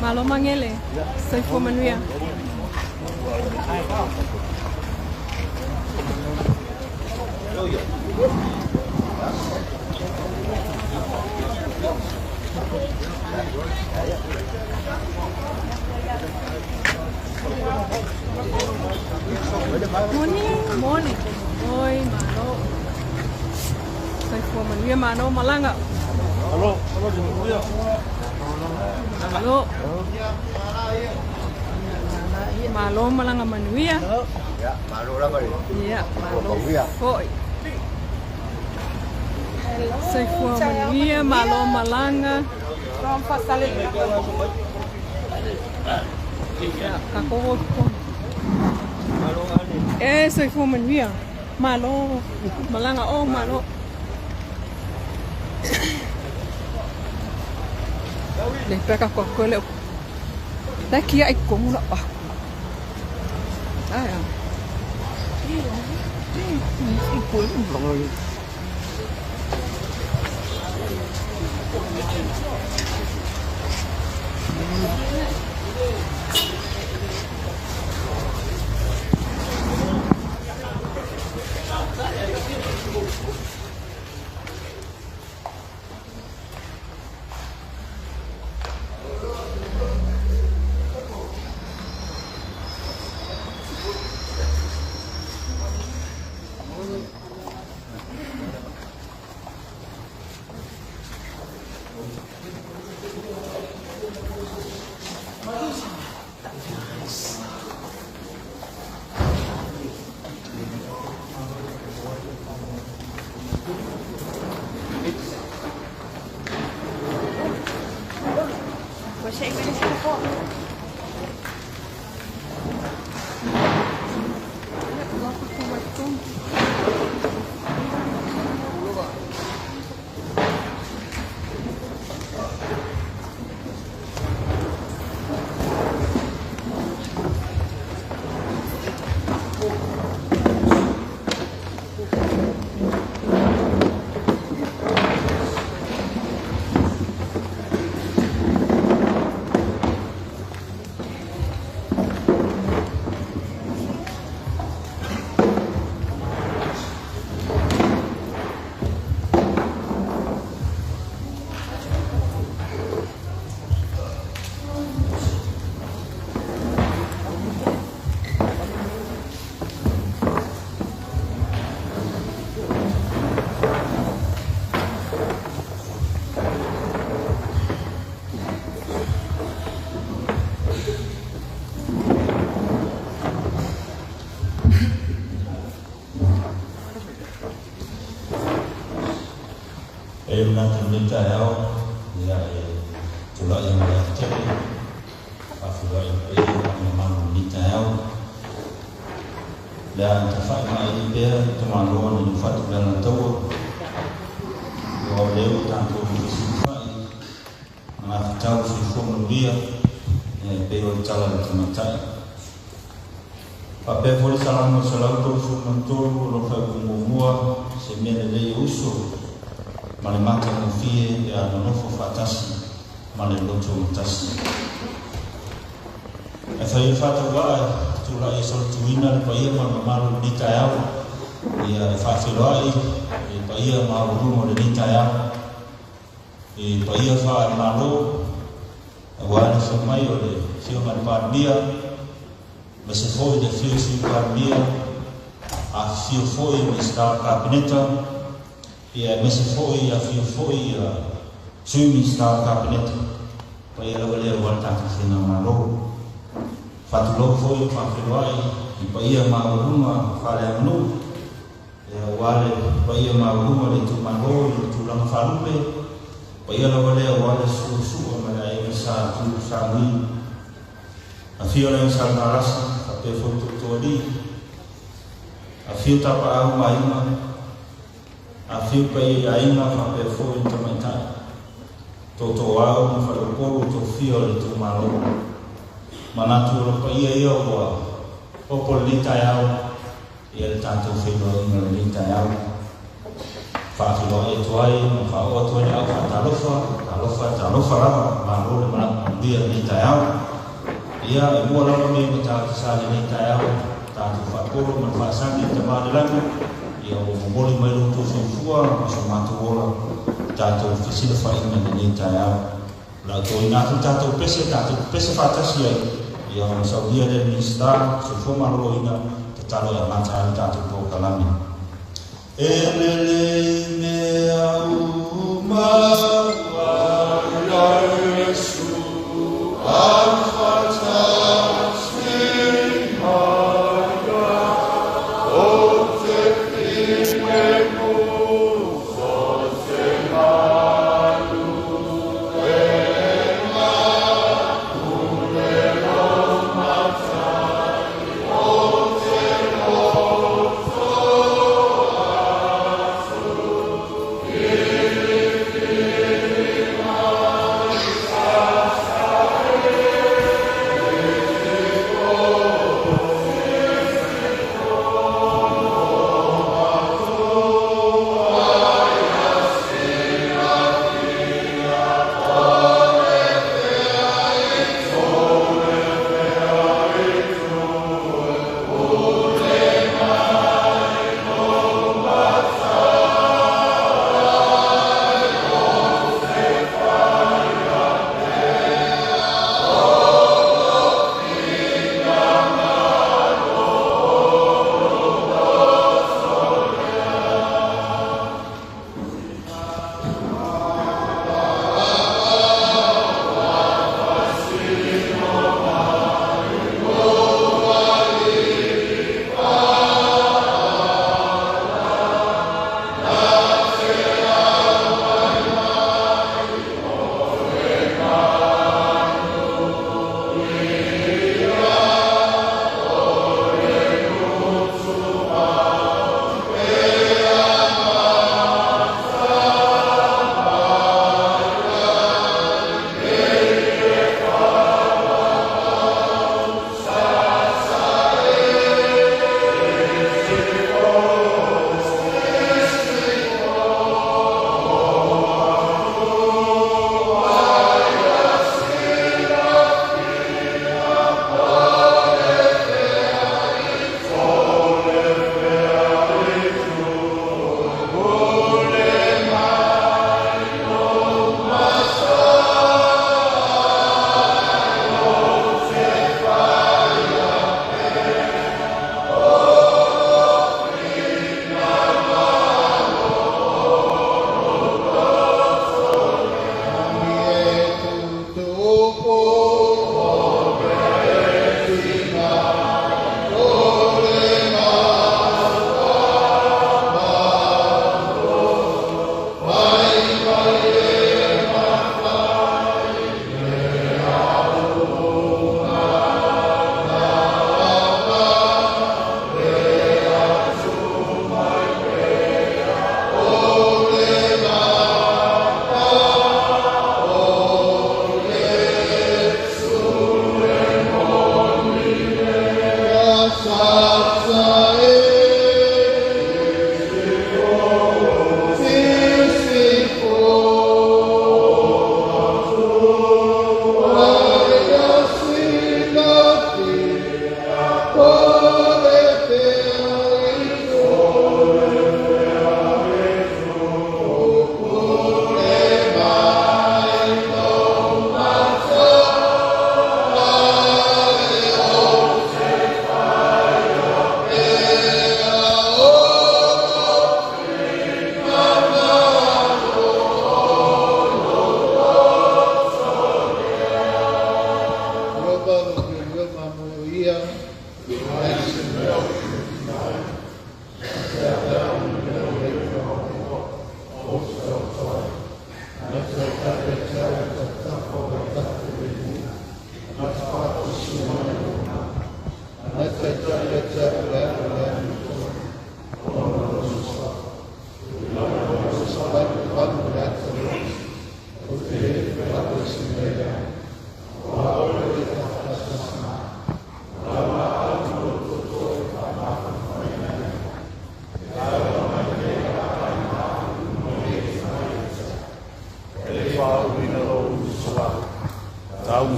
Malo Magele. Soifua manuia. Morning, morning. Oi, malo. Soifua manuia, malo malaga. Alo, alo, manuia. Malo. Malo malaga manuia. Ya, malo lava. Ia, malo foi. Soifua manuia, malo malaga. From Faasaleleaga. Ia, kako E soifua manuia. Malo malaga o malo. Le peka ko ko le. La kia i komu la pa. Ai. I ko E manatu i lenei taeao, ia e tulai ai ma le ava tele, faafeiloai i le paia ma le mamalu i lenei taeao. O le a tafai malie pea le tamaloa na liufatu i le Alataua, aua o lea ua tatou fesilafai magafetau soifua manuia, ia e pei o le tala a le tamaitai. Faapea foi le Salamo 133 o lona faaiuga muamua, se mea lelei e uso ma le matagofie pe a nonofo faatasi ma le loto gatasi. Ae fai ai faatauvaa e tulai e solituina le paia ma le mamalu i lenei taeao, ia e faafeiloai i le paia maualuga o lenei taeao, i paia faale-Malo, aua le afio mai o le Afioga i le Palemia, aemaise foi le afio o Sui Palemia, afifio foi Minisita o le Kapeneta, ia aemaise foi afifio foi Sui Minisita o le Kapeneta, paia lava lea aua le tatou faigamalo. Faatulou foi ma faafeiloai i paia maualuga faaleaganuu, aua le paia maualuga o le itumalo i le tulaga faalupe, paia lava lea aua le suasua ma le aiga Sa Tu Sa Mui, afio le aiga Sa Malasi, faapea foi Tootooalii, afio Tapaau ma Aiga, afio paia i aiga faapea foi le tamaitai, tootooau ma faleupolu o tofia o le itumalo. Manatu o le paia ia ua popo lenei taeao, ia le tatou feiloaiga o lenei taeao. Faafeiloai atu ai ma faaoo atu ai le au faatalofa, talofa, talofa lava, malo le malaga. manuia lenei taeao. Ia, e mua lava mea ma tatou sa lenei taeao, tatou faapolo ma le faasagi i Tama i le lagi, ia ua momoli mai lo outou soifua ma so matou ola tatou fesilafaiga i lenei taeao. O le a toina atu le tatou pese, tatou pepese faatasi ai, ia ona saunia lea e le Minisita o Soifua Maloloina tatalo e amata ai le tatou polokalame. E lelei mea uma ua ia Iesu aufatasi maia, ou te filemu, so se malu e ma ule o matai, o te loto atu.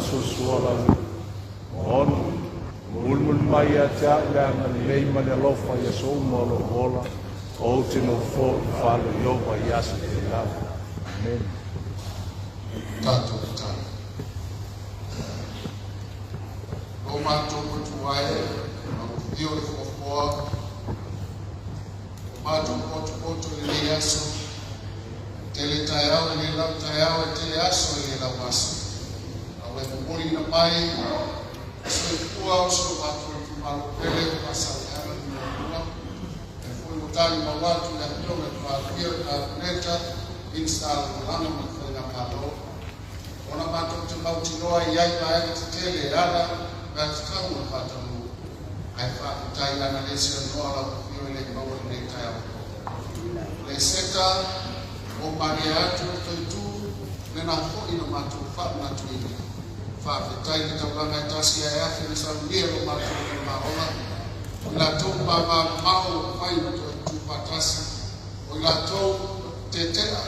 faasoasoa lau ona mulimuli mai ia te a'u le agalelei ma le alofa i aso uma o lo'u ola, ou te nofo i fale o Ieova i aso telelava. Amene. Tatou tatalo. O matou matua e, lau o le foafoa, o matou potopoto i lenei aso, tele taeao i le lau taeao e tele aso i le lau aso. Au e momoli na mai, soifua o si o matou itumalo pele o Faasaleleaga Nu.2, e foi o tali mau atu le afioga i le Palemia, le Kapeneta, Minisita Lagolago ma le Faigamalo. Ona matou te mautinoa i ai vaega tetele e ala pe tatau ona faataunuu. Ae faafetai ana le seanoa lau afio i le maua lenei taeao. Le seta o malie atu le toitu lena foi na matou faamanatuina. Faafetai le taulaga e tasi ae afe na saunia lo matou maola. O i latou mamamao o fai na toe tu faatasi. O i latou tetea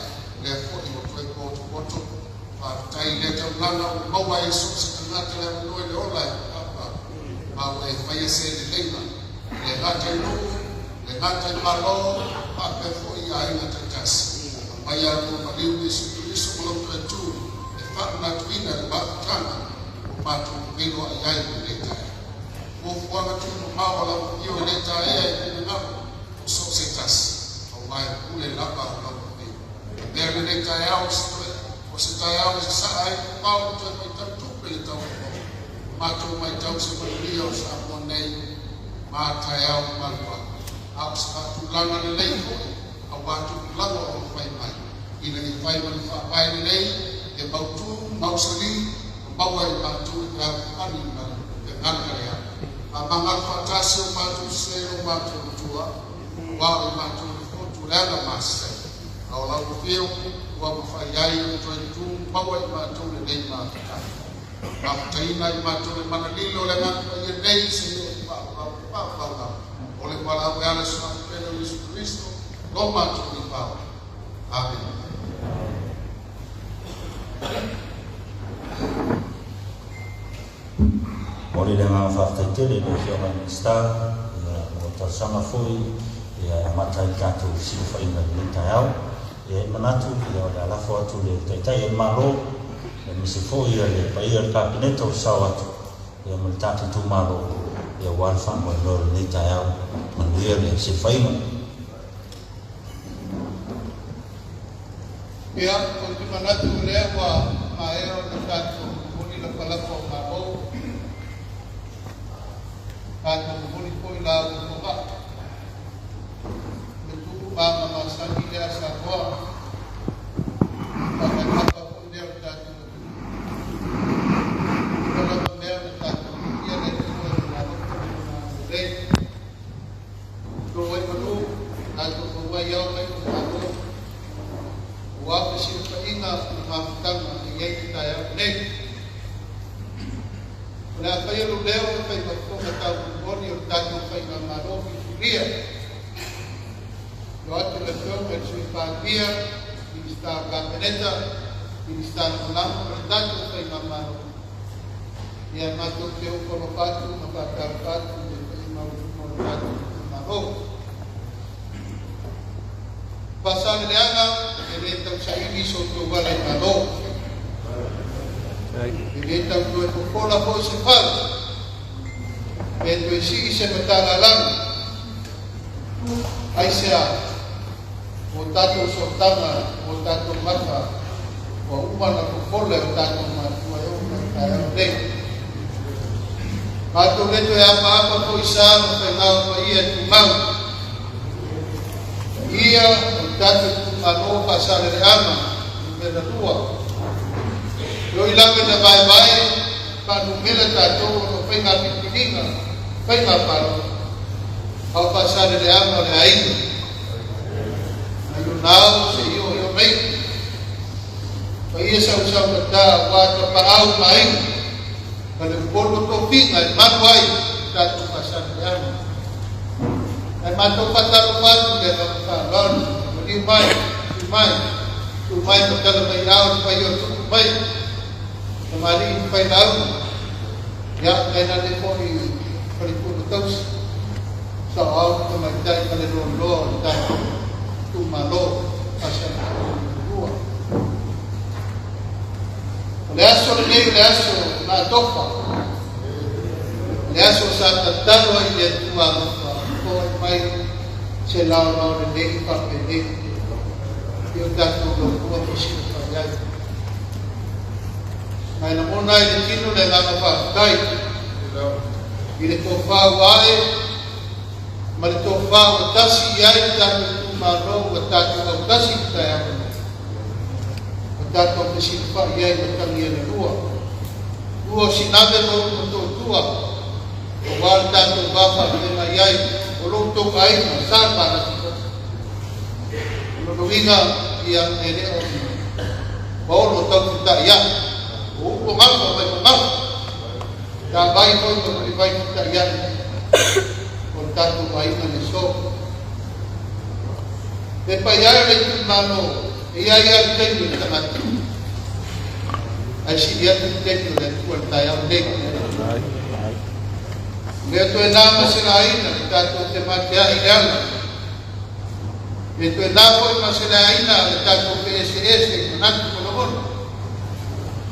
lea foi o toe potopoto. Faafetai le taulaga o maua e so se tagata le avanoa i le ola e papa. Ma ua e faia se leleiga. Le gata i nuu, le gata i malo, faapea foi i aiga taitasi. Mai a maliu Iesu Keriso ma lau toe tu e faamanatuina le mafutaga o matou feiloai ai i lenei taeao. Fuafuaga tuumamao a lau afio i le taea i finagalo o so o se tasi, aua e pule lava lau afio. Mea lenei taeao o se taeao e sasaa ai pao le toe faitau tupe le tauofo. Matou maitau se manuia o Samoa nei ma taeao malua. A o se faatulaga lelei foi aua tupulaga o lo fai mai. Ina ia fai ma le faavae lelei, e mautu, mausali, ma maua i matou i fealofani ma le fegalegaleai. Faamagalo faatasi o matou se o matou matua, aua o i matou le fotu le aga masasai. A o lau afio ua mafai ai ona toe tu maua i matou lenei mafutaga. Mafutaina i matou le mana lilo o le agaga paia nei se i o faaulaulau. O le palau e ala soafupele o Iesu Kristo, lo matou lipao. Amen. Momoli le agaga faafetai tele i lau Afioga i le Minisita mo talosaga foi e amata ai le tatou fesilafaiga i lenei taeao. E manatu o le a lafo atu le Taitai o le Malo aemaise foi le paia o le Kapeneta o sao atu ma le tatou itumalo aua le faamoemoe o lenei taeao. Manuia le fesilafaiga. Ia, ou te manatu lea ua maea ona tatou momoli lapalapa o malo, tatou momoli foi laau o fogaa. Le tuu ma mamasani lea Samoa, faamaipapa foi lea o le tatou atunuu. Ua lava mea na tatou ia le Atua i lona alofa ma lona agalelei. Lo ai manu, tatou maua ai ao mai o malo. Ua fesilafaiga ma mafutaga e i ai le taeao nei. O le a faia lou leo e fai ma fofoga taumolimoli o le tatou faigamalo filifilia. Io atu le afioga i le Sui Palemia, Minisita o le Kapeneta, Minisita Lagolago ma le tatou faigamalo. Ia matou te ofo alofa atu ma faatalofa atu i le paia maualuga o le tatou itumalo. Faasaleleaga e le tausaili so outou ala i malo. E le tau toe fofola foi se fala, pe toe sii se matalalaga. Aisea, o tatou sootaga, o tatou mata, ua uma na fofola e o tatou matua e oo mai i taeao nei. Matou le toe apaapa foi sa ma faiga o paia e tumau. Ia o tatou itumalo Faasaleleaga Nu.2. E oi lava ina vaevae faanumera tatou ona o faiga filifiliga, faiga palota. A o Faasaleleaga o le aiga. Mai ona ao seia oo i ona iu. Paia sausaugata aua tapaau ma aiga ma le upolu o tofiga e malu ai le tatou Faasaleleaga. Ae matou faatalofa atu i le agaga faaaloalo, maliu mai, tu mai, tu mai ma tala mai ao le paia o tupu mai. Tamalii failaau ia tainane fo'i faletuna tausi saoao ma tamaitai ma le loaloa o le tatou itumalo Faasaleleaga 2. O le aso lenei o le aso na atofa, o le aso sa tatalo ai i le Atua alofa foai mai se laolao lelei faapenei i o tatou laulua ma silafai ai. Ma e lagona ai le tino le agaga faafetai i le tofa ua ae ma le tofa ua tasi i ai le tatou itumalo ua tatou autasi i le taeao lenei, ua tatou fesilafai ai matagi e lalua, lua o Sinave ma Ulumotootua, aua le tatou va faafeagai ai o lo outou aiga sa manatitasi. O lona uiga, ia, e le o ni paolo tau feta'ia'i, o upu o gafa mai mamafa, tavai foi ma mulivai feta'ia'i o le tatou aiga le aso. Le paia e o le itumalo, e i ai lava le taimi o le tagata, ae sili atu le taimi o le Atua i le taeao lenei. O lea toe na ma se laina le tatou fematea'i i le ala, e toe na foi ma se laina le tatou feeseese i manatu ma lagona,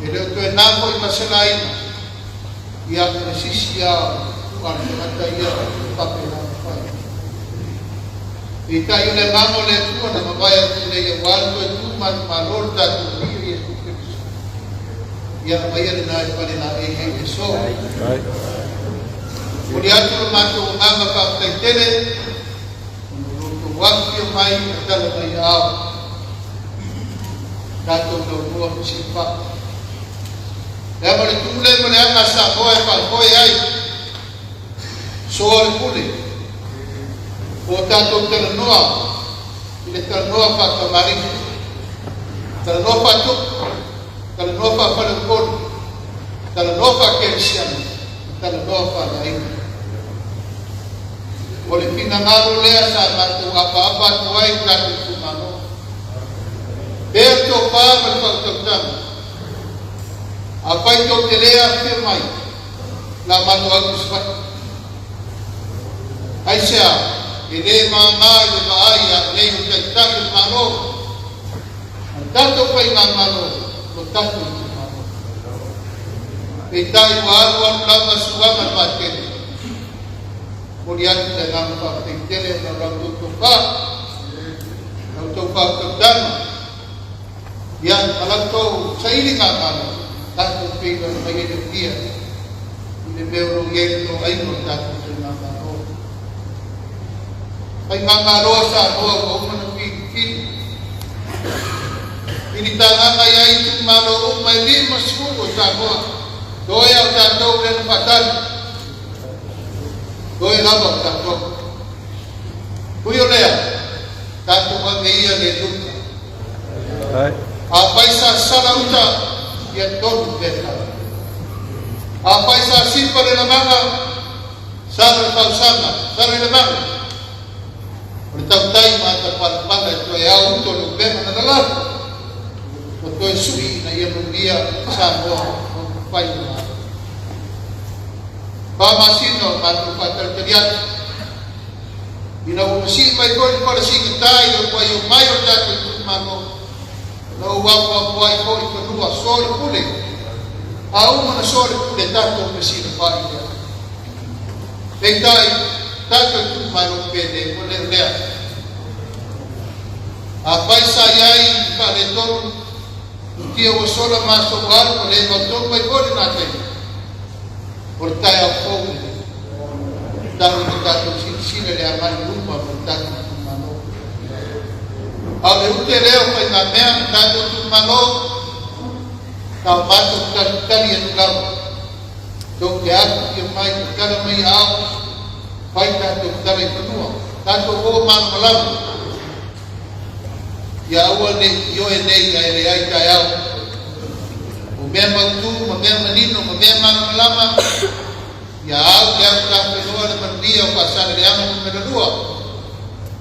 e le o toe na foi ma se laina ia o le sisi a o le tagata ia faapena ona fai. Peitai o le agaga o le Atua na mavae atu nei aua le toe tu manumalo le tatou Alii o Iesu Keriso. Ia aumaia lena e pale laei ai le aso. Momoli atu lo matou agaga faafetai tele ona o lo outou afifio mai ma tala mai aao tatou laulua fesilafai. Leaga o le tu lea ma le aga a Samoa e faafoe ai soa le pule o tatou talanoa i le talanoa faatamalii, talanoa faatupu, talanoa faafaleupolu, talanoa faakerisiano, talanoa faaleaiga. O le finagalo lea sa matou apaapa atu ai i tatou itumalo. Pea le tofa ma le faautautaga. Afai tou te lē afifio mai, la matou atu i Savaii. Aisea, e lē māmā i le vaai a nei o Taitai o le Malo, ma le tatou faigamalo lo tatou itumalo. Peitai ua alu alu lava suaga le vaatele. Momoli atu le agaga faafetai tele ona o la outou tofa, la outou faautautaga, ia ma la outou sailigamalo tatou feiloai mai ai le Apia i le mea o lo o i ai le toaiga o le tatou faigamalo. Faigamalo a Samoa ua uma ona filifili. Filitagaga i ai itumalo uma e 50 o Samoa. Toe a o tatou lea na faatali. Toe lava o tatou. Ui o lea, tatou ave ia le luta. Afai sa sala uta, ia tonu peka. Afai sa sipa le lamaga, sala le fausaga, sala le lamaga. O le tautai ma atapalapala e toe ao uto le upega na lalalo. O toe sui ina ia manuia Samoa o fai o malo. 4 masina o matou faatalitali atu. Ina ua masii mai foi le falasigata i le ua o mai o le tatou itumalo. Na ou apoapo ai foi fanua so le pule. A uma na so le pule tatou fesilafai lea. Peitai, tatou itumalo pele o leo lea. Afai sa i ai faaletonu, lutia ua sola ma aso ua alu ua le mautonu ai foi lena taimi. O le taeao fou lenei. Tau ina tatou silasila le agai i luma ma le tatou itumalo. A o le ute lea o faigamea ma tatou itumalo, na o matou talitali atu lava. Tou te afifio mai ma tala mai aao, fai tatou tala i fanua, tatou o malamalama. Ia aua ne i ioe nei ae leai taeao. O mea mautu ma mea manino ma mea malamalama, ia au le au tafenoa le manuia o Faasaleleaga Nu.2,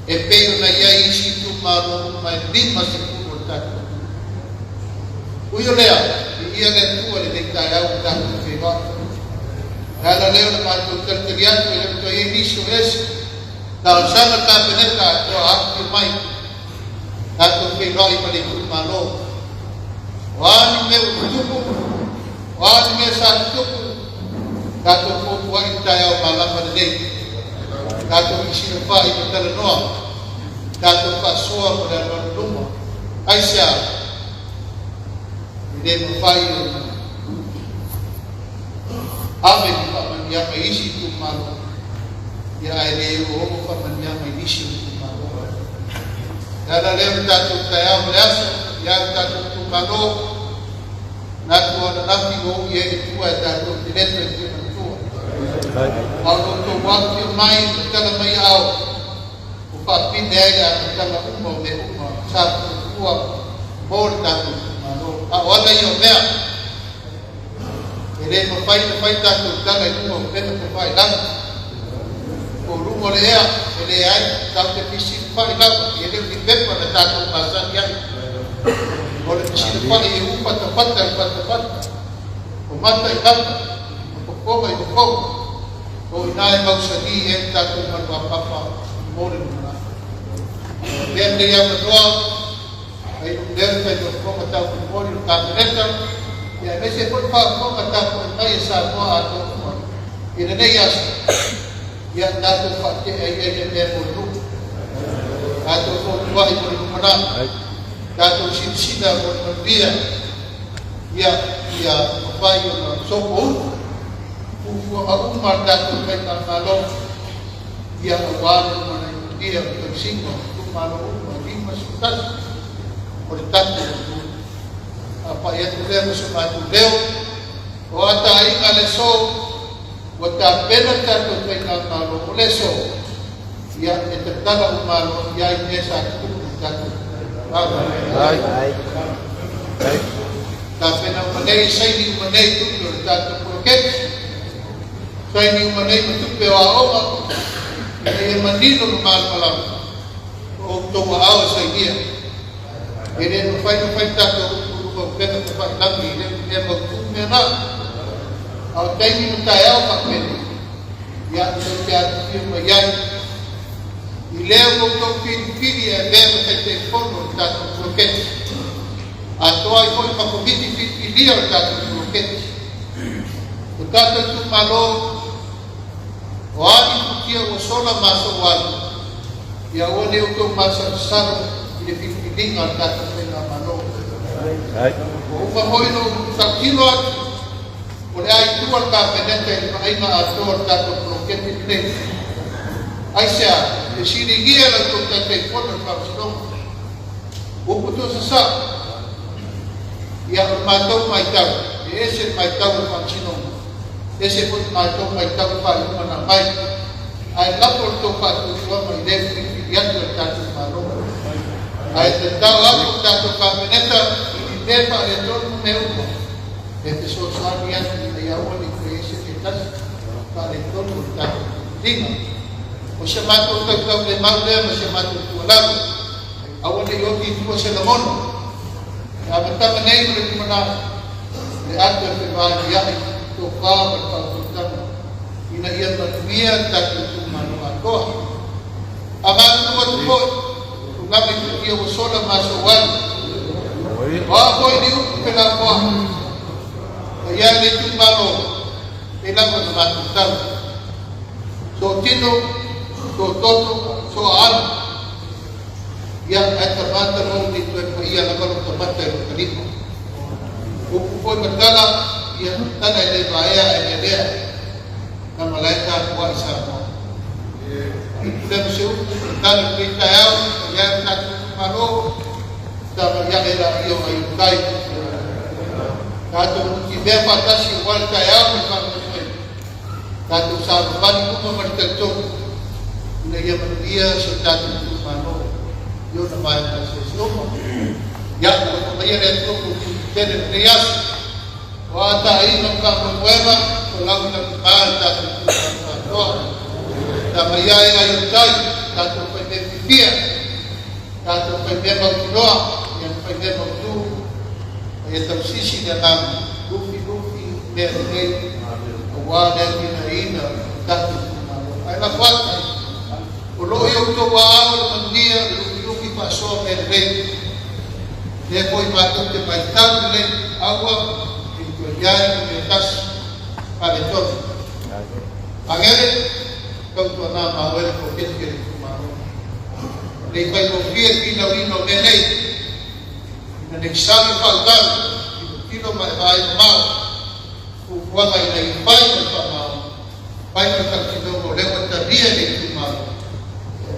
e pei ona i ai isi itumalo uma e 50 o le tatou. Ui o lea, Paia le Atua i lenei taeao ua tatou feiloai. O le ala lea o le matou talitali atu e le o toe i ai nisi o ese. Talosaga le Kapeneta atoa afifio mai tatou feiloai ma le itumalo. O a ni mea ua tutupu, o a ni mea sa tutupu, tatou fotuai i le taeao malama lenei. Tatou fesilafai ma talanoa, tatou faasoa mo le alualu i luma. Aisea? E le mafai ona ave ni faamanuiaga i isi itumalo, ia ae le oooo faamanuiaga i nisi o itumalo. O le ala lea o le tatou taeao ma le aso, ia le tatou itumalo, manatu o ananafi ua ui ai le Atua e tatou te le toe fia manatua. A o lo outou afifio mai ma tala mai aao, ua faapine ai le amataga uma o mea uma sa fuafua mo le tatou itumalo. A o ala ia o mea, e le mafai ona fai tatou tala i luga o upega tafailagi po o luga o le ea, e leai, tatou te fesilafai lava, e le o ni pepa na tatou masani ai. O le fesilafai e ufatafata i fatafata, o mata i mata, o fofoga i fofoga, o i ina e mausali ai le tatou maluapapa mo le lumanai. O lea lenei avanoa, ai lea le faifofoga taumolimoli o le Kapeneta, ia aemaise foi le faafofoga tapuai mai e Samoa atoa uma i lenei aso, ia tatou faatea ia i le mea mo le nuu, tatou fotuai mo le lumanai, tatou silasila mo le manuia, ia ia mafai ona sopoutu fuafuaga uma a le tatou faigamalo, ia aua le lumanai manuia o le tausiga o itumalo uma e 51 o le tatou atunuu. Faapai atu lea ma so matou leo, o ataiga le aso, ua tapena le tatou faigamalo o le aso, ia e tatala uma aloaia ai mea sa tutupu i le tatou Tapena uma nei, saini uma nei tupe o le tatou poloketi, saini uma nei ma tupe o aoga, ina ia manino ma malamalama o outou aao e sainia. E le mafai ona fai tatou upu i luga o upega tafailagi, e le o ni mea mautu mea na. A o taimi ma taeao faapenei, ia tou te afifio mai ai i lea ua outou filifili e avea ma Taitaifono o le tatou poloketi, atoa ai foi ma komiti filifilia o le tatou poloketi. O tatou itumalo, o a ni futia ua sola ma aso ua alu, ia aua ne i outou masalosalo i le filifiliga a le tatou faigamalo. Ua uma foi ona ou tautino atu, o le a i tua le Kapeneta i le vaaiga atoa o le tatou poloketi lenei. Aisea? Fesiligia la outou Taitaifono i le Faamasinoga. Upu tuusasao, ia o le matou matau, e ese le matau a le Faamasinoga, ese foi le matou matau i faaiuga na aumai, ae lafo le tou faatuatuaga i le filifili atu e le tatou Malo. Ae tatalo atu le tatou Kapeneta i ni mea faaletonu ma mea uma e fesoasoani atu ina ia aua ne i toe ese se tasi faaletonu o le tatou filifiliga. O se matou tautaulemau lea ma se matou tuualalo, aua ne i oti i tua se lagona. E amataga nei ma le lumanai, le ato e fevailia'i tofa ma le faautautaga ina ia manuia le tatou itumalo atoa. A malulu atu foi, tulaga i futia ua sola ma aso ua alu. O a foi ni upu felafoai, paia e le itumalo, e lava na matou tala. Sootino, soototo, sooaalo, ia ae tamata lou nei toe paia lava lou tamata i lou talima. Upu foi ma tala, ia tala e le vaea ae lelea, na malae tapuai Samoa. Upu lea ma se upu, tala lenei taeao, paia e le tatou itumalo, tama ia e la ia o ai o tai. Tatou nutimea faatasi aua le taeao ma le faamoemoe. Tatou savavali uma ma le talitonu ina ia manuia si o tatou itumalo i ona vaega eseese uma. Ia, alofa maia le Atua mo tele lenei aso. O a taaiga ma faamoemoega, o lau i lagima le tatou itumalo atoa. Tama ia e ai o tai, tatou faimea fifia, tatou faimea mautinoa, ia na faimea mautu, E tausisi le agaga, lufilufi mea lelei, auā le atinaeina o tatou itumalo. Ae lafo atu, o lo o i outou aao le manuia, le lufilufi faasoa mea lelei. Lea foi matou te matau lelei, aua ne i toe i ai ni mea tasi faaletonu. Magele, tautuana ma oe le poloketi a le itumalo. Ne i faigofie le finauina o mea nei, ina nei sali faautaga, tilotilo ma e vaai mamao, fuafuaga ina ia fai ma le faamaoni, fai ma le tautinoga o lea ua talia e le itumalo,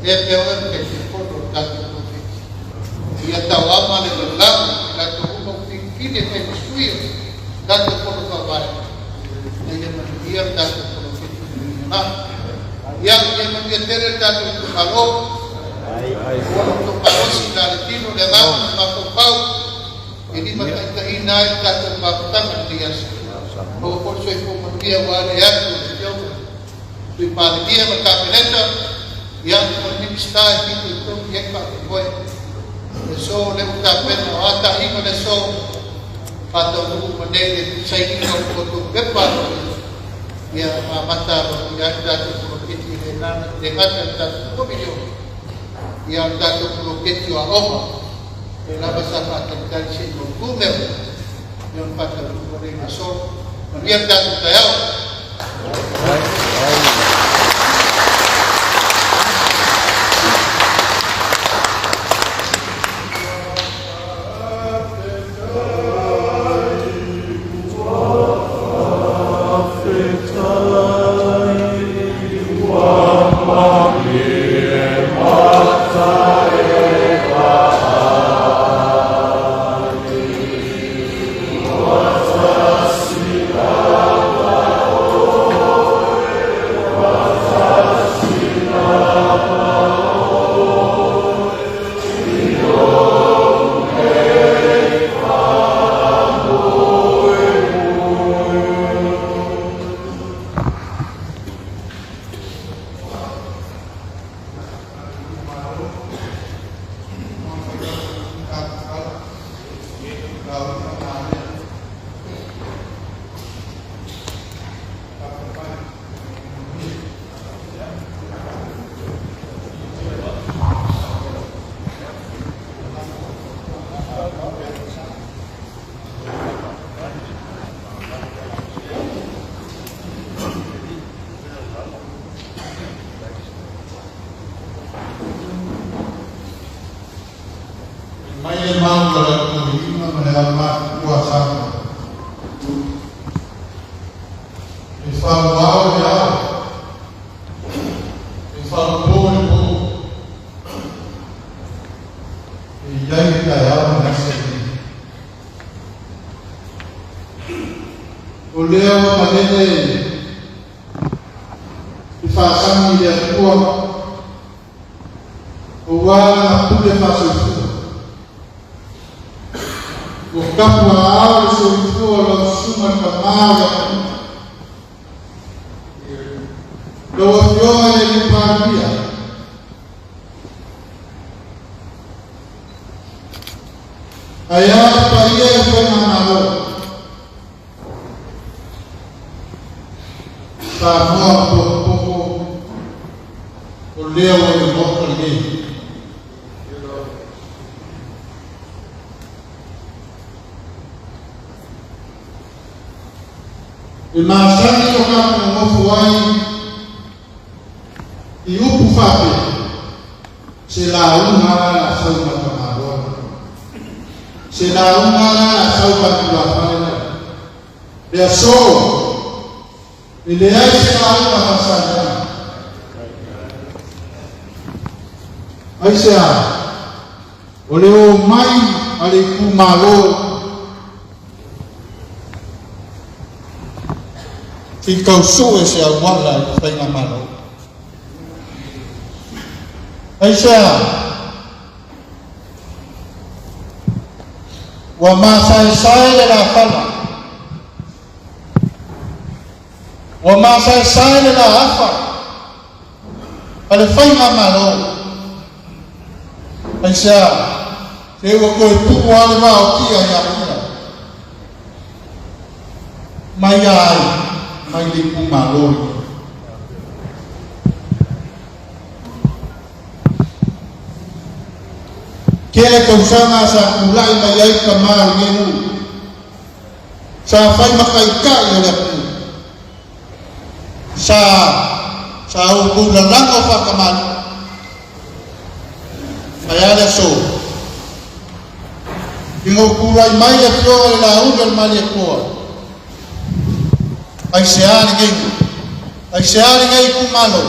e avea pea oe ma Taitaifono o le tatou poloketi. Ia tauama le lalolagi i latou uma ua filifili e fai ma sui o le tatou Fono Faavae, ina ia manuia le tatou poloketi i le lumanai. Ia, ia manuia tele le tatou itumalo. Ua outou malosi i la le tino, le agaga ma le mafaufau e limataitaiina ai le tatou mafutaga i lenei aso. Maua foi le soifua manuia aua le atu o le Afioga Sui Palemia ma le Kapeneta, ia, ma le Minisita e fitoitonu i ai le faamoemoe. Le aso o lea ua tapena, o a taaiga le aso, faataunuu uma nei le sainiga o le outou pepa aloaia, ia ma amata aloaia ai le tatou poloketi e le gata i le tatou $2 miliona, ia o le tatou poloketi o aoga, lea lava sa faatalitali se i mautu mea uma, ia ona faataunuu lea i le aso. Manuia le tatou taeao. Mai le mau a le autoeaina ma le aumatutua a Samoa. E fauao le ao, e faupo le po, e i ai le taeao ma le aso lenei. O lea ua malele le faasagi i le Atua aua lana pule faasoifua. Ua kapu aao le soifua o lau susuga le tama o le atunuu. Lau Afioga i le Alii Palemia, ae a le paia i le Faigamalo, Samoa potopoto o lea ua i le Maota lenei. E masani o tatou nonofo ai i upu faapea, Se lauga la la sau ma tamaloa. Se lauga la la sau ma tulafale la. Le aso, e leai se lauga faasaliana. Aisea, o le omai a le itumalo se i tau sue se auala i le faigamalo. Aisea, ua masaesae le lafala, ua masaesae le laafa a le faigamalo. Aisea, se ua toe tuu lava le vaotia ia ia. Mai ia ai, mai le itumalo lenei. Tele tausaga sa tulai mai ai tama o lenei nuu, sa fai ma taitai o le atunuu, sa sa outou lalago faatamalii. Ae a le aso? Ina ua tulai mai le afioga i le Laauli o le Malietoa, aisea lenei nuu? Aisea lenei itumalo?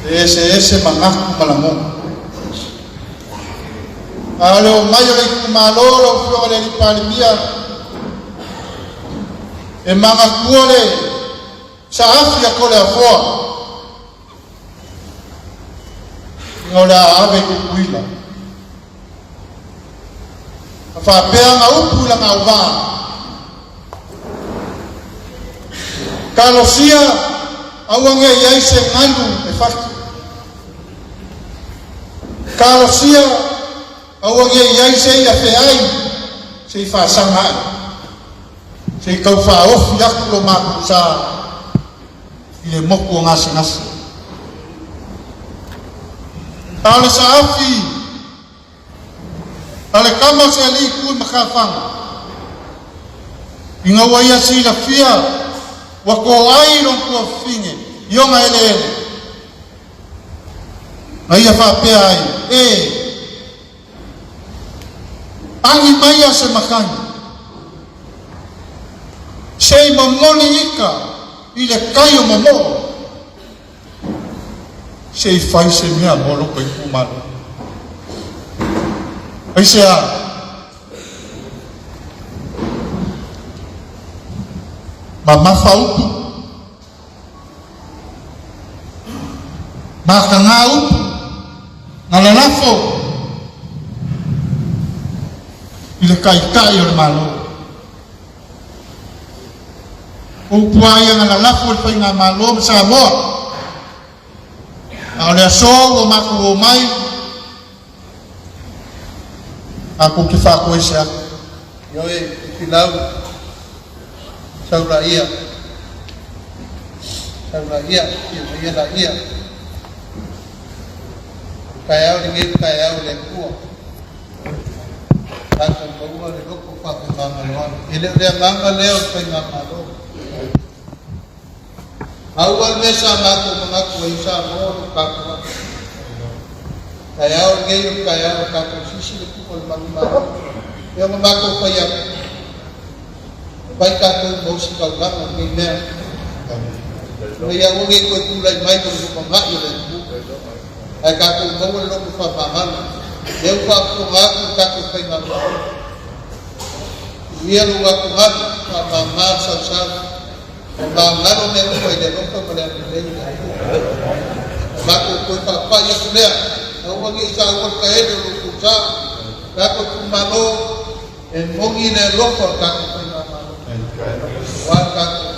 E eseese manatu ma lagona. A o le omai o le itumalo lau Afioga i le Alii Palemia, e manatua le saafi a Toleafoa ina o le a ave i Tutuila. Na faapea na upu i lana auvaa, talosia aua ne i ai se galu e fati. Talosia aua ne i ai se ia feai se i faasaga ai, se i tau faaofi atu lo matou sa i le motu o gasegase. A o le saafi a le tama o se alii tu i matafaga, ina ua ia silafia ua toai lona tuafafine i ona eleele, na ia faapea ai, e agi maia se makani, se i momoli ika i le tai o momoo, se i fai se mea mo lota itumalo. Aisea? Mamafa upu, mataga upu, na lalafo i le taitai o le Malo. O upu lava ia na lalafo i le Faigamalo ma Samoa. A o le aso ua matou omai, matou te faatoese atu. Ioe, Tifilau, saulaia, saulaia, ia maia laia. Taeao lenei o taeao o le Atua. Tatou maua le loto faafemagaloalo. E le o le agaga lea o le Faigamalo. Maua le mea sa matou manatu ai o Samoa o lo o tapuai. Taeao lenei o le taeao o tatou sisi le tufa o le manumalo. E ona matou fai atu, fai tatou ma ositaulaga o lenei mea. Ina ia aua ne i toe tulai mai mo le lumanai o le atunuu. Ae tatou maua le loto faamagalo. Lea ua faafofoga atu le tatou Faigamalo. Tuia lou atugalu, faamama le sausau. Faamagalo mea uma i le alofa ma le agalelei o le Atua. Na matou toe faapai atu lea, aua ne i saua le taele o lo outou sa. Tatou itumalo, e moni le alofa o le tatou Faigamalo, aua le tatou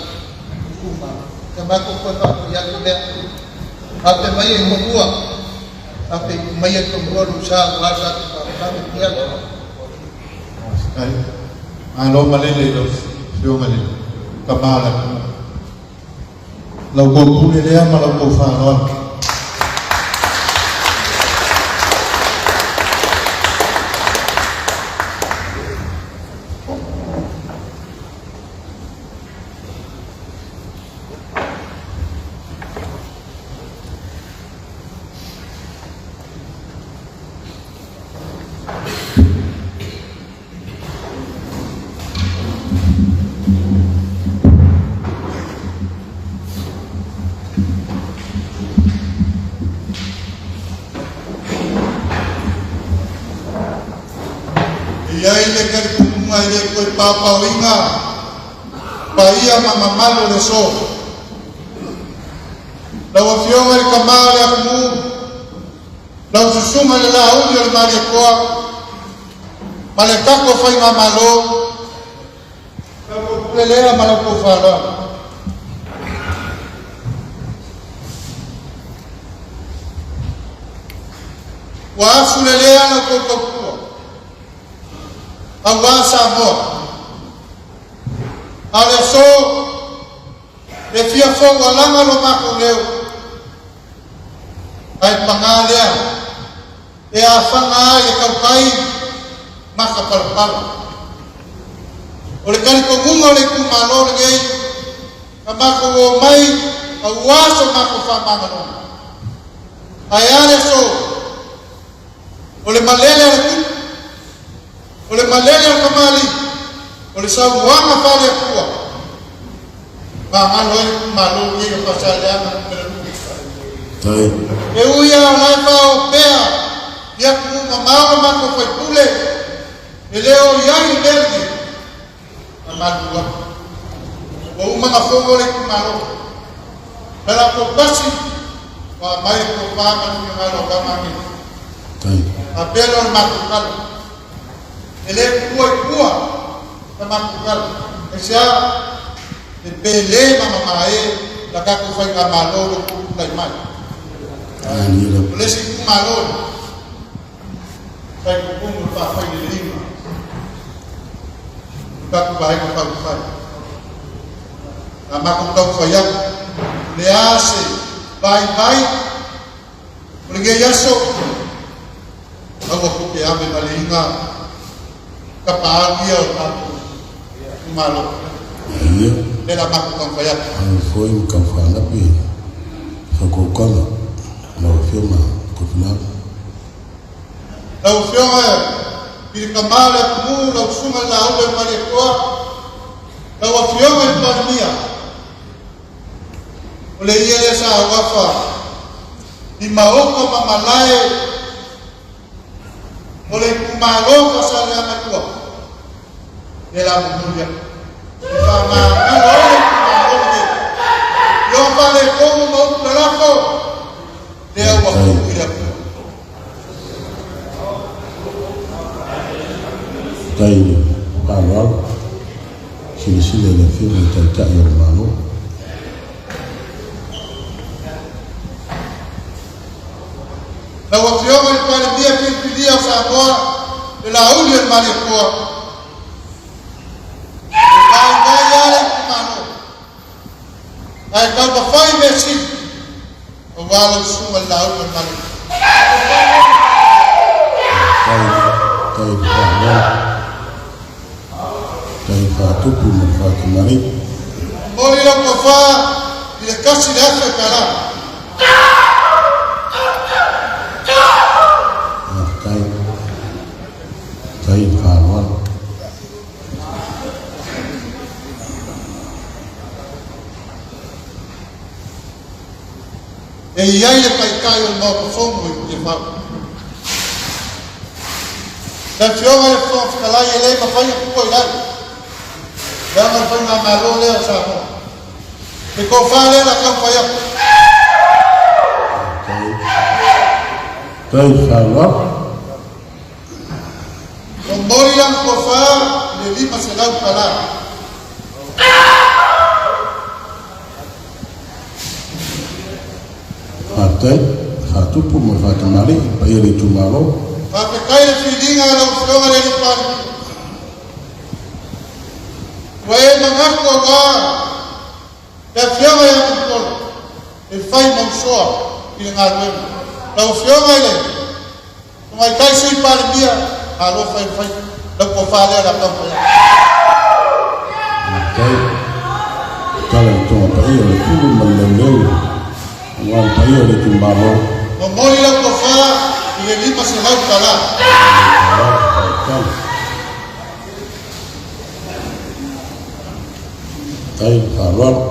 itumalo. Na matou toe faapai atu lea, afe mai e fanua, afe mai e fanua lou sa aua le tatou faafetai i le Malo malele i lau Afioga i le tama o le atunuu. Lau tou pule lea ma lau tou faaaloalo. E i ai le talitonuga e le toe paopaoina paia ma mamalu o le aso. Lau Afioga i le Tama o le atunuu, lau Susuga i le Laauli o le Malietoa ma le tatou Faigamalo, lau tou pule lea ma lau tou faaaloalo. Ua afu lelea lau tou tautua, aua Samoa. A o le aso, e fia foualaga lo matou leo, ae paga lea, e afaga ai le tautai maka palapala. O le talitonuga o le itumalo lenei, na matou omai aua so matou faamagaloga. Ae a le aso, o le malele a le tupu, o le malele a le tamalii, o le saunoaga faale-Atua, magalo ai le itumalo lenei o Faasaleleaga Nu.2. E ui lava o la e faaopea i atunuu mamao le matou faipule, e le o i ai le mea lenei, na malulu atu. Ua uma ona fono le itumalo. Na latou tasi, ua aumai le tofa ma le finagalo o Tama nei. Faapea lea o le matou tala. E le tuua i tua la matou tala. Aisea? E pele ma mamae la tatou faigamalo o lo o tulai mai. O le isi itumalo fai tutumu le faafaileleina o tatou Vaega Faaupufai. A matou taumafai atu, o le a se vaivai o lenei aso, aua tou te ave maleina tapaau ia o tatou itumalo. Lea la matou taumafai atu. Alo foi ma taufaanapi faukaukaga lau Afioga Tofilau. Lau Afioga i le Tama o le atunuu, lau Susuga i le Laula i le Malietoa, lau Afioga i le Palemia, o le ia lea sa auafa i maota ma malae o le itumalo Faasaleleaga 2, lea la momoli atu. E faamagalo ai le itumalo lenei. I ona faaletonu ma upu lalafo, lea ua tuu i le Atua. Tai le faaaloalo, silasila i le Afioga i le Taitai o le Malo. Lau Afioga i le Palemia filifilia o Samoa, le Lauli o le Malietoa, e vaivai lava le itumalo, ae taumafai mea sili aua lau susuga i le Lauli o le Malietoa. Tai, tai le faaaloalo, tai faatupu ma le faatamalii. Momoli lau tofa i le $1,000. Faafetai, tai le faaaloalo. E i ai le Taitai o le Maota Fono i Tiafau. Le Afioga i le Fofoga Fetalai, e le mafai ona tuua i lalo, leaga o le faigamalo lea o Samoa. Le tofa lea o le a taumafai atu. Tai le faaaloalo. Momoli lana tofa i le $500. Faafetai, faatupu ma le faatamalii, paia o le itumalo. Faafetai le filiga a lau Afioga i le Alii Palemia. Ua e manatu aua le Afioga ia Mulipola e fai mausoa i le galuega. Lau Afioga i le Tamaitai Sui Palemia, malo fai le fai, lau tofa lea o le a taumafai atu. Faafetai. Tala i tonga paia o le pulu ma le leuleu aua le paia o le itumalo. Momoli lau tofa i le $500. Faafetai. Tai le faaaloalo.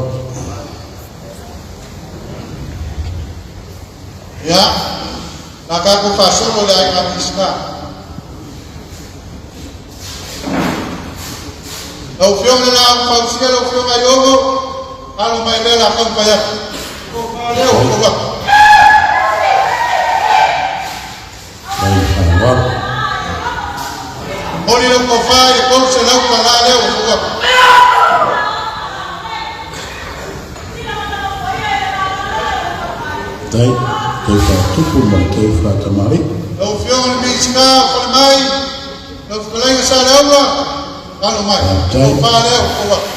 Ia, la tatou faasolo i le aiga Minisita. Lau Afioga i le Laau Fausia, lau Afioga Iogo, alo mai lea la taumafai atu. Lea ua fou atu. Tai le faaaloalo. Momoli lau tofa i le $300 lea ua fou atu. Tai, tau faatupu ma le tau faatamalii. Lau Afioga i le Minisita o Falemai, lau Fetalaiga Saleaula, alo mai. Faafetai. Tofa lea ua fou atu.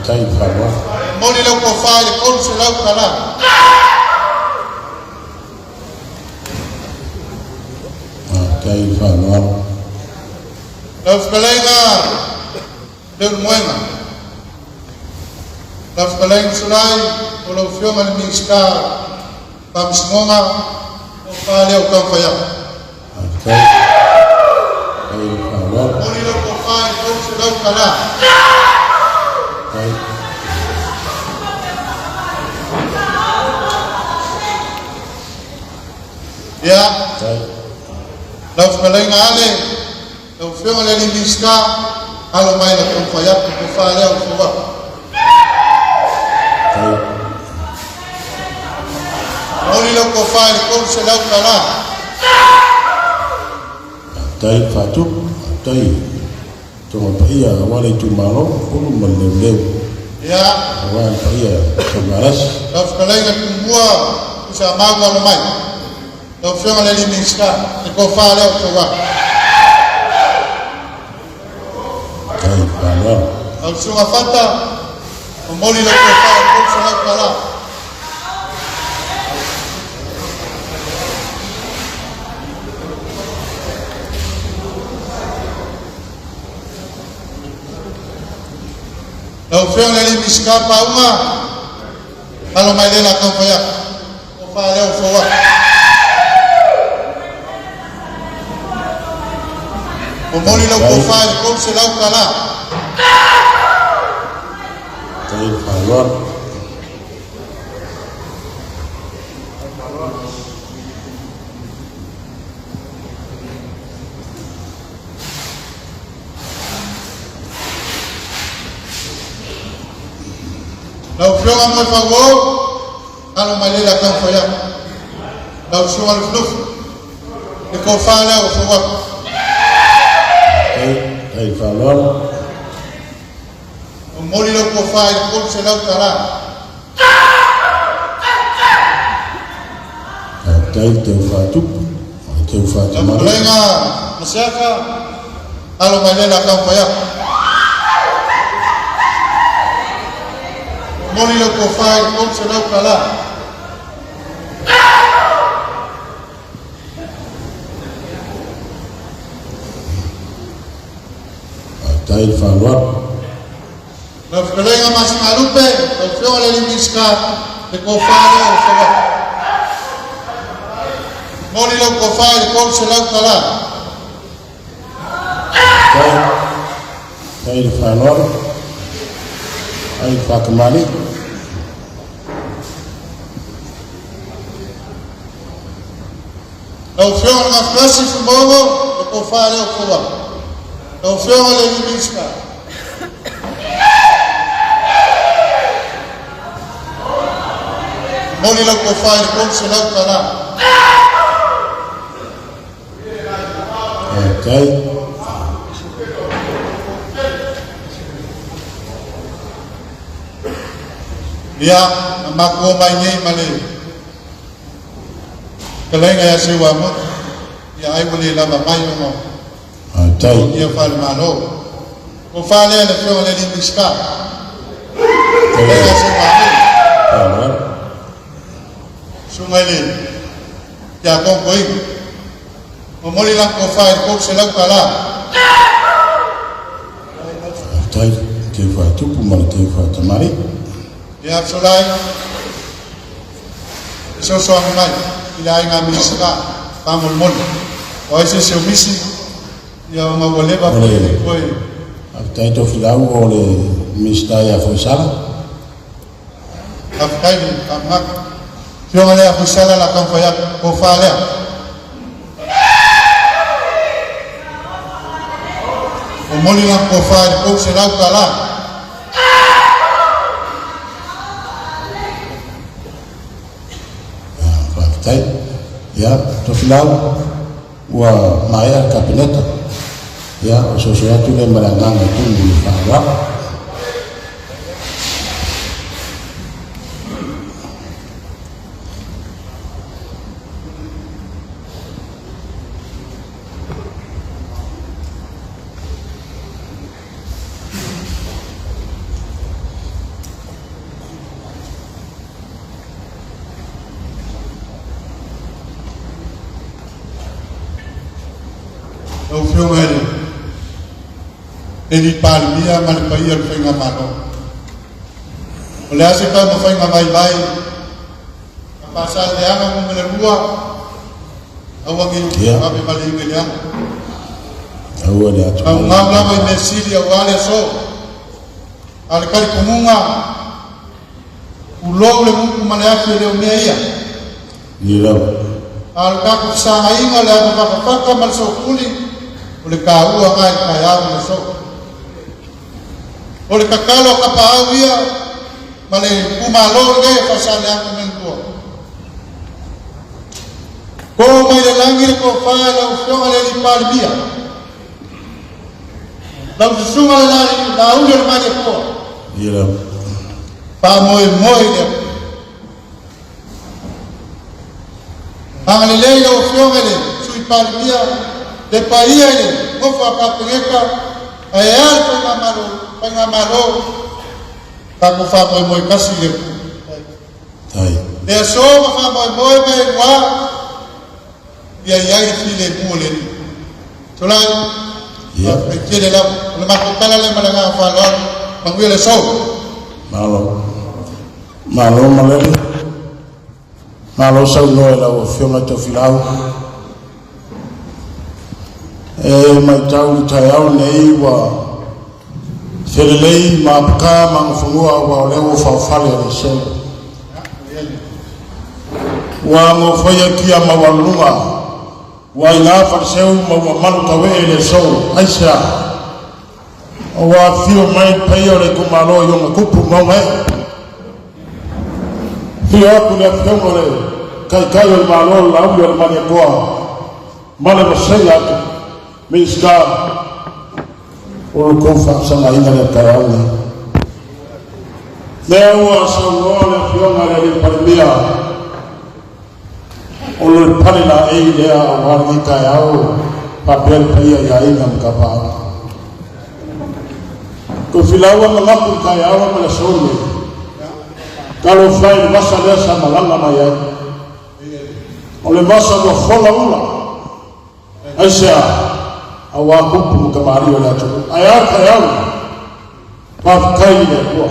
Faafetai le faaaloalo. Momoli lau tofa i le $300. Faafetai le faaaloalo. Lau fetalaiga Leulumoega, lau fetalaiga Sulai, o lau Afioga i le Minisita o Faamasinoga, tofa lea o Taumafaiapo. Faafetai. Faafetai le faaaloalo. Momoli lau tofa i le $300. Faafetai. Ia, Faafetai. lau fetalaiga Ale, lau Afioga i le alii Minisita, alo mai la Taumafaiapo, tofa lea o Fauapo. Faafetai. Momoli lau tofa i le $300. Faafetai le faatupu. Faafetai tonga paia aua le itumalo Ulu ma le Leuleu. Ia, Aua le paia Saumalasi. lau fetalaiga Tumua, Tuisamau, alo mai. Lau Afioga i le alii Minisita, le tofa lea o Fauapo. Faafetai le faaaloalo. Lau Susuga Fata, momoli lau tofa i le $300. Lau Afioga i le alii Minisita Pauga, alo mai le la Taumafaiapo, tofa lea o Fauapo. Momoli lau tofa i le $300. Faafetai le faaaloalo. Lau Afioga Moefauo, alo mai le la Taumafaiapo. Lau Susuga Lufilufi, le tofa lea o Fauapo. Faafetai. Faafetai le faaaloalo. Momoli lau tofa i le $300. Faafetai le teu faatupu. Le teu Lau faatamala. fetalaiga Masiaka, alo mai le la Taumafaiapo. Momoli lau tofa i le $300. Faafetai le faaaloalo. Lau fetalaiga Masinalupe, lau Afioga i le alii Minisita, le tofa lea o Fauapo. Momoli lau tofa i le $300. Faafetai. Faafetai le faaaloalo. Faafetai le faakamali. Lau Afioga i le Gafatasi Fuimaono, le tofa lea o Fauapo. Lau Afioga i le alii Minisita. Momoli lau tofa i le $300. Faafetai. Ia, na matou omai nei ma le fetalaiga ia Seuamota, ia ai ua le lava mai ona Faafetai. ia faale-Malo. Tofa lea le Afioga i le alii Minisita. Fetalaiga Seuamota, Faaaloalo. susuga i le Tiakono Toeaina. Momoli lau tofa i le $300. Faafetai teu faatupu ma le teu faatamali. Ia Solai, e sosoagi mai i le aiga Minisita faamolemole. O ai se se o misi, ia ona ua leva O le foi. Faafetai Tofilau o le Minisita ia Foisala. Faafetai le faamanatu. Afioga lea Foisala la Taumafaiapo, tofa lea. Momoli lau tofa i le $300. Faafetai. Ia Tofilau ua maea le Kapeneta. Ia o soso atu lea ma le agaga e tumu le faaaloalo. Lau Afioga i le Alii Palemia ma le paia o le Faigamalo. O le a se taumafaiga vaivai a Faasaleleaga Nu.2, aua ne i vave valeina i le ala. Aua le atu. Gaugau lava i mea sili aua le aso. A o le talitonuga, tulou le gutu ma le afi e le o mea ia. Ia lava. A o le tatou fesagaina, le ava fatafata ma le sootuli, o le taua na i le taeao ma le aso. O le tatalo a tapaau ia ma le itumalo lenei o Faasaleleaga Nu.2. To mai le lagi le tofa i lau Afioga i le Alii Palemia, lau susuga le Laauli o le Malietoa. Ia lava. Faamoemoe i le Atua. Agalelei lau Afioga i le Sui Palemia, le paia i le nofo a Kapeneta, ae a le Faigamalo, Faigamalo, tatou faamoemoe tasi i le Atua. Ai. Le aso ma faamoemoe ma e lua, ia i ai le filemu o le Alii. Tolai, faafetai tele lava. O le matou tala lea ma le agaga faaaloalo. Manuia le aso. Malo. Malo malele. Malo saunoa i lau Afioga Tofilau. E matau i le taeao nei ua felelei ma apaká ma agafanua aua o lea ua faofale a le seu. Ua gofaia kia maualuluga ua aiga faleseu ma ua malu tauee le aso aisea ua afio mai le paia o le itumalo i ona tupu ma ona ee. Afio atu le afioga o le Taitai o le Malo o le Laauli o le Malietoa ma le vasega atu Minisita o lo outou faafesagaina le taeao nei. Lea ua saunoa le afioga i le Alii Palemia o le pale laei lea aua lenei taeao faapea le paia i aiga ma tapaau. Tofilaua manatu i taeao ma le aso nei. Talofa i le vasa lea sa malaga mai ai. O le vasa ua fola ula. Aisea aua tupu ma kamali'i o le atunuu. Ae a le taeao nei? Faafetai i le Atua.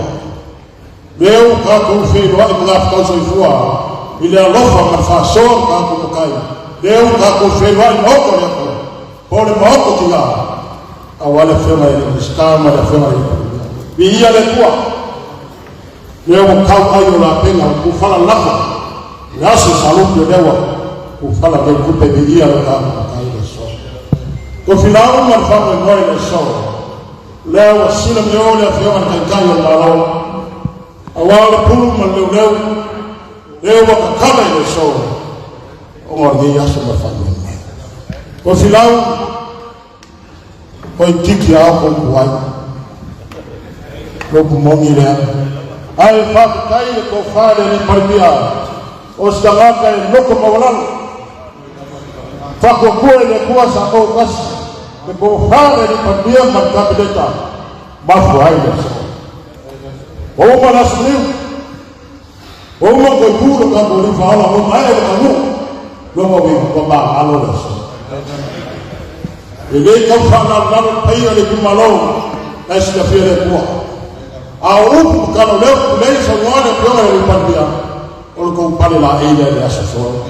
Lea ua tatou feiloai ma gafakau soifua i le alofa ma le faasoa o tatou matai. Lea ua tatou feiloai i maota o le Atua, po o le maota tina, aua le afioga i le Minisita ma le afioga i le Palemia. Viia le Atua. Lea ua tau ai o lapega o kufala lafo le aso salupi o lea ua kufala nei tupe viia lo tatou matai le aso. Tofilau ma le faamoemoe le aso. Lea ua sila meo le afioga i le Taitai o le Malo, aua o le pulu ma le leuleu, lea ua tatala i le aso ona o lenei aso ma le faamoemoe. Tofilau, toeitiiti lava o kou ai. Lopu moni lea. Ae faafetai i le tofa i le Alii Palemia, o se tagata e loto maualalo. Faatuatua i le Atua sa toatasi le tofa le Alii Palemia ma le Kapeneta, mafua ai le aso. Ua uma le aso niu, ua uma toe tu le tatou Alii Faaola, ua maea le taunuu, lona uiga ua magalo le aso. E le tau faalalolalo le paia o le itumalo na e silafia le Atua. A o upu ma tala o lea ua tulei saunoa le Afioga i le Alii Palemia, o le tou pale laei lea i le aso fono.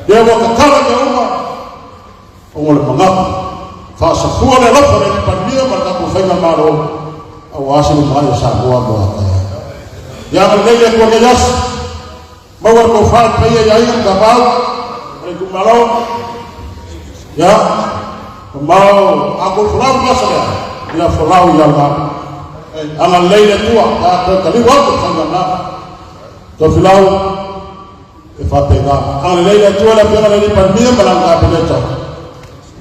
Lea ua tatala mea uma ona o le manatu faasafua le alofa o le Alii Palemia ma le tatou Faigamalo aua se lumanai o Samoa mo a taeao. Ia agalelei le Atua nei aso, maua le tofa i le paia i aiga ma tapaau ma le itumalo. Ia, mamao a tou folau le vasa lea, ia folau i ala. Agalelei le Atua, a toe taliu atu le faigamalo. Tofilau e faapena. Agalelei le Atua i le Afioga i le Alii Palemia ma lana Kapeneta.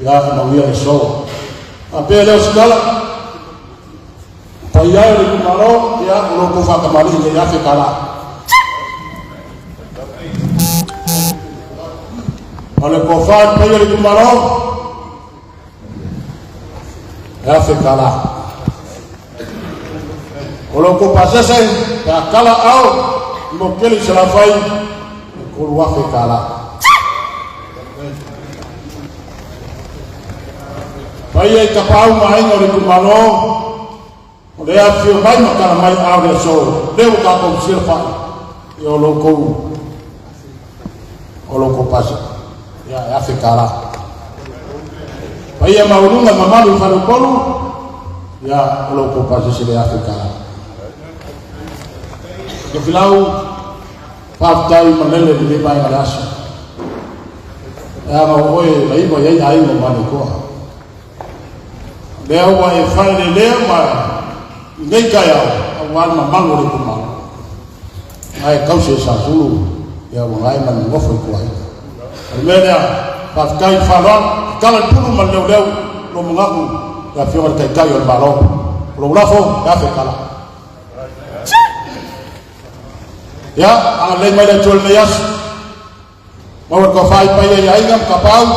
Ia e mauia le aso. Faapea lea o se tala. Paia e o le itumalo, ia o lo outou faatamalii nei $1,000. O le tofa i le paia o le itumalo, e $1,000. O lo outou pasese, pe a tala ao i Motutele i Salafai, e $3,000. Paia i tapaau ma aiga o le itumalo, o le afifio mai ma tala mai ao le aso, lea ua tatou silafai, ia o lo outou pasi, ia e $1,000. Paia maualuga mamalu i faleupolu, ia o lo outou pasese le $1,000. Tofilau, faafetai malele i lenei vaega o le aso. E aga o oe laiva i ai aiga o Malietoa. Lea ua e faelelea ma i nei taeao, aua le mamalu o le itumalo. Ae tausi e Sasulu, ia ua gae ma le nofo i tuaina. O le mea lea, faafetai i le faaaloalo, tatala le pulu ma le leoleo, lo manatu, le afioga i le Taitai o le Malo. O lou lafo, e $1,000. Ia, agalelei mai le Atua i lenei aso. Maua le tofa i paia i aiga ma tapaau.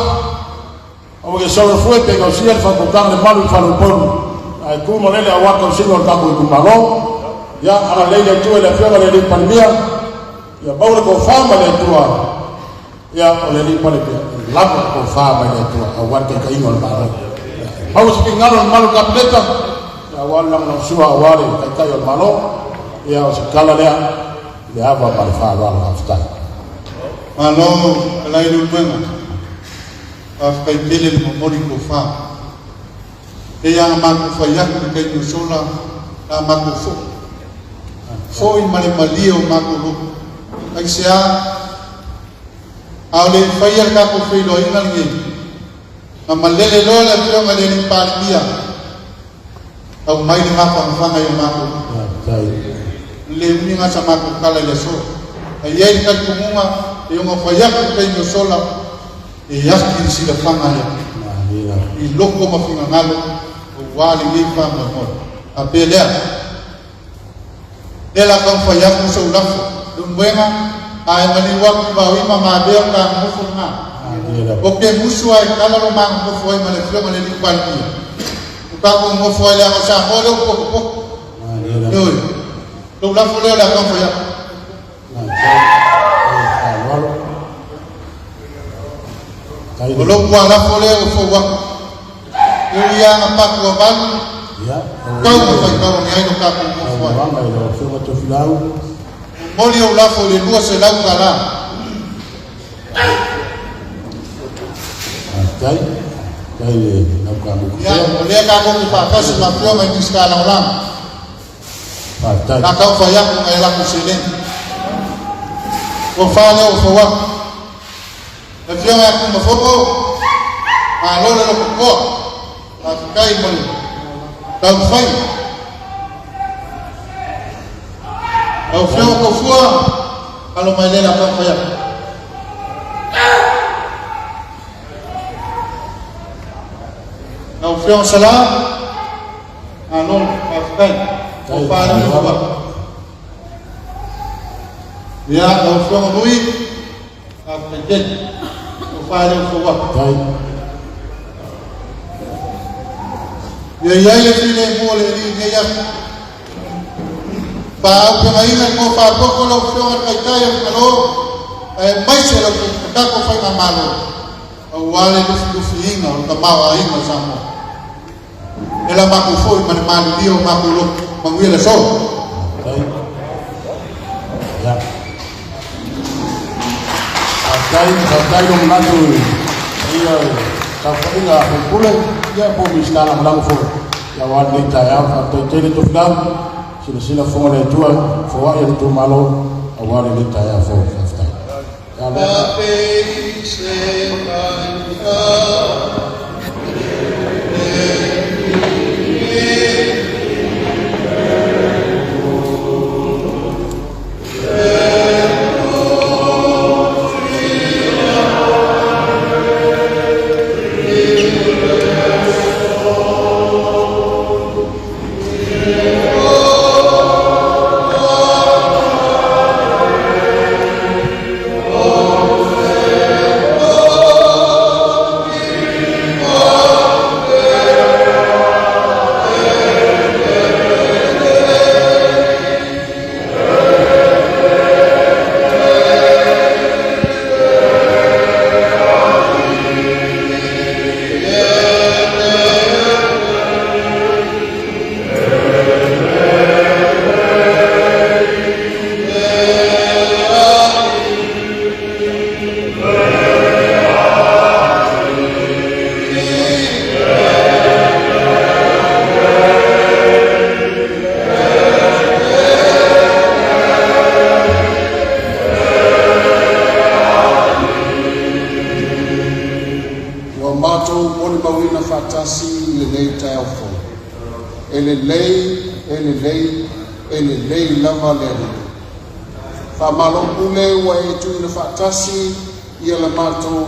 Aua ke sau fue pe gausia le whakotanga le malu i faleupolu. Ae tu ma lele aua tausiga o le tatou itumalo. Ia, agalelei le Atua i le afioga i le Alii Palemia. Ia maua le tofa ma le Atua. Ia, o le Alii Palemia, e lava le tofa mai le Atua aua le taitaiga o le Malo. Maua se finagalo o le mamalu o le Kapeneta, ia aua le lagolagosua aua le taitai o le Malo. Ia, o se tala lea, i le ava ma le faaaloalo faafetai. Malo alai Leulumoega. Faafetai tele le momoli tofa. E ia matou fai atu le taimi o sola, la matou foi. Foi ma le malie o matou loto. Ai se a, a o le i faia le tatou feiloaiga lenei, na malele loa le afioga i le Alii Palemia, au mai le mafanafana i o matou. Le umi sa matou tala i le aso. Ai ai le talitonuga e ono fai atu le taimi o sola, e ati le silafaga lea. I loko ma finagalo, aua lenei faamoemoe. A pe lea, lea la kau fai atu sau lafo, Leulumoega, a e maliu atu i vaoima ma avea o ta nofo lena. O ke musu ai kala lo ma nofo ai ma le afioga i le Alii Palemia. O tatou nofo ai le aga o Samoa lea ua potopoto. Oi, lou lafo lea o le a kau fai atu. O lou lafo lea ua fou atu. E ui aga patu a valu, kau ma faitau ane ai lo tatou nofo ai. Momoli ou lafo i le $200. Ia, o lea tatou te faatasi ma afioga i Minisita Lagolago. La kau fai atu ngai latou seleni. Ua fa lea ua fou atu. Le afioga ia Tumafono, malo le lototoa. Faafetai mo le taumafai. Lau afioga Tofua, alo mai lea la taumafai atu. Lau afioga Sala, malo, faafetai. Ua fa lea ua fou atu. Ia, lau afioga Lui, faafetai tele. Ua fa lea ua fou atu. Ia i ai le filemu o le Alii i nei aso. Faaaupegaina le tofa poto lau afioga i le Taitai o le Malo, aemaise lau tatou faigamalo, aua le lufilufiina o le tamaoaiga o Samoa. E la matou foi ma le malilia o matou loto. Manuia le aso. Ia. Faafetai, faafetai lo manatu ia taufaiga a faipule, ia po o Minisita Lagolago foi. Ia aua lenei taeao, faafetai tele Tofilau, silasila fofoga le Atua, foai e le itumalo, aua lenei taeao fou. Faafetai. Ia lea. faatasi i lenei taeao fou. E lelei, e lelei, e lelei lava le Alii. Faamalo pule ua e tuuina faatasi ia le matou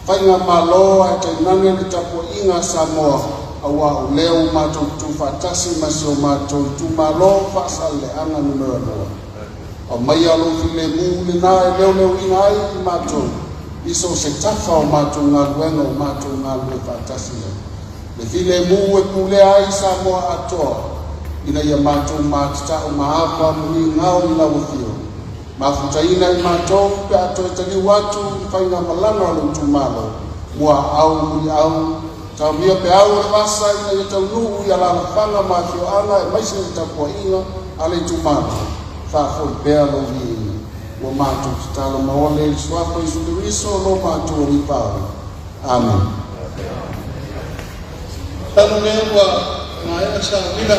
faigamalo ae tainane le tapuaiga a Samoa auā o lea ua matou tutufaatasi ma si o matou itumalo Faasaleleaga Nu.2. Aumaia lou filemu lena e leoleoina ai i matou i so o se tafa o matou galuega o matou galulue faatasi ai. Le filemu e pulea ai Samoa atoa ina ia matou matatau maava ma migao i lau afio. Mafutaina i matou pe a toe taliu atu i faigamalaga o le itumalo, muaau muliau, taomia peau o le vasa ina ia taunuu i alaalafaga ma afioaga aemaise le tapuaiga a le itumalo. Faafoi pea lou viiga. Ua matou tatalo ma ole i le suafa o Iesu Keriso lo matou Alii Paoi. Amene. Talu lea ua maea saoila,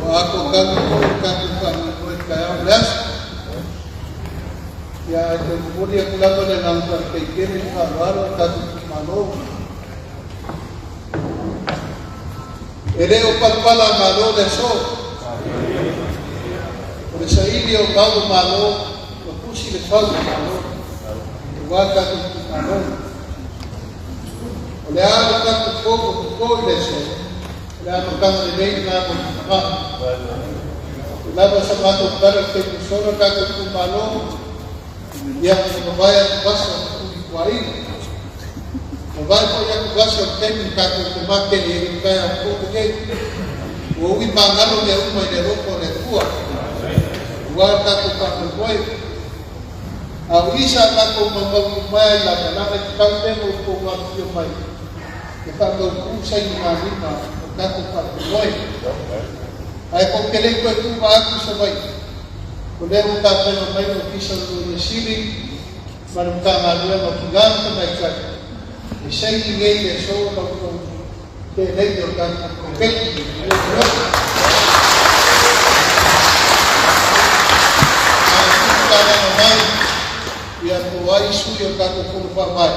ua atoatatu foi le tatou faamoemoe i le taeao o le aso. Ia, ae toe momoli atu lava le agaga faafetai tele i le faaaloalo a le tatou itumalo. E le o palapala a Malo le aso. O le saili o mau o Malo ua tusi le fau o Malo aua le tatou itumalo. O le a le tatou fou o totō i le aso, o le amataga lelei lena mo le lumanai. E lava sa matou tala i le taimi ua sola le tatou itumalo, ia ua mavae atuvasa o tuli tuaina. Mavae foi atuvasa o le taimi na tatou fematele ai i le taeao fou lenei. Ua ui magalo mea uma i le alofa o le Atua, aua le tatou faamoemoe. A o i sa tatou maumau uma ai lamalama e tatau pea ona outou afifio mai e faamautu sainigalima o tatou faamoemoe. Ae tou te le i toe tuuina atu i Savaii, o lea ua tapena mai le Ofisa o le Loia Sili ma le Matagaluega o Tina ma Tamaitai e saini nei i le aso la outou seleni o le tatou poloketi. A tuutalaga mai ia po ai sui o le tatou Fono Faavae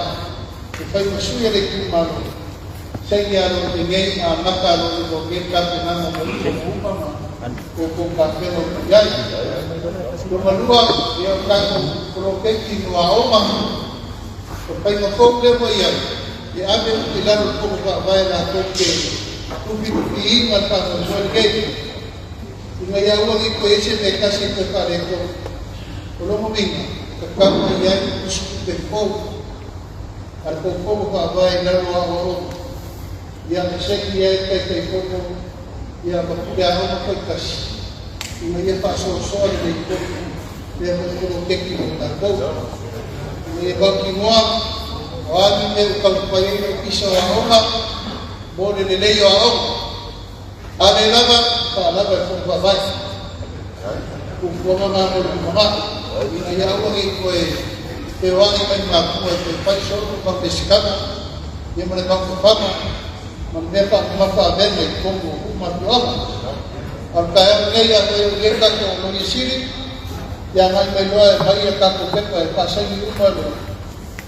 e fai ma sui o le itumalo, saini alo i lenei ma amata alo i le tapenaga mo fono uma ma outou tapena uma i ai. Lona lua, ia o tatou poloketi mo aoga, o le faiga fou lea ua i ai, e ave uma i lalo o le Fono Faavae latou te lufilufiina le faamoemoe lenei, ina ia aua ne i toe i ai se mea e tasi e toe faaletonu. O lona uiga, e tatau ona i ai le tusitupe fou a le tou Fono Faavae i lalo o aoaoga, ia e saini ai le Taitaifono ia ma pule aoga taitasi ina ia faasoasoa lelei foi lea foi poloketi mo tatou. Ina ia mautinoa o a ni mea ua taumafai ai le Ofisa o Aoga mo le lelei o aoga, a le lava, faalava i le Fono Faavae. Fuafuaga na mo le lumanai ina ia aua ne i toe feoai mai matua e toe fai solo le mau resitala ia ma le mau fafaga ma le mea faamamafa avega i totonu o nuu ma afioaga. A o le taeao lenei, afai o i ai tatou Loia Sili, ia agai mai loa e aumai a tatou pepa e faasaini uma le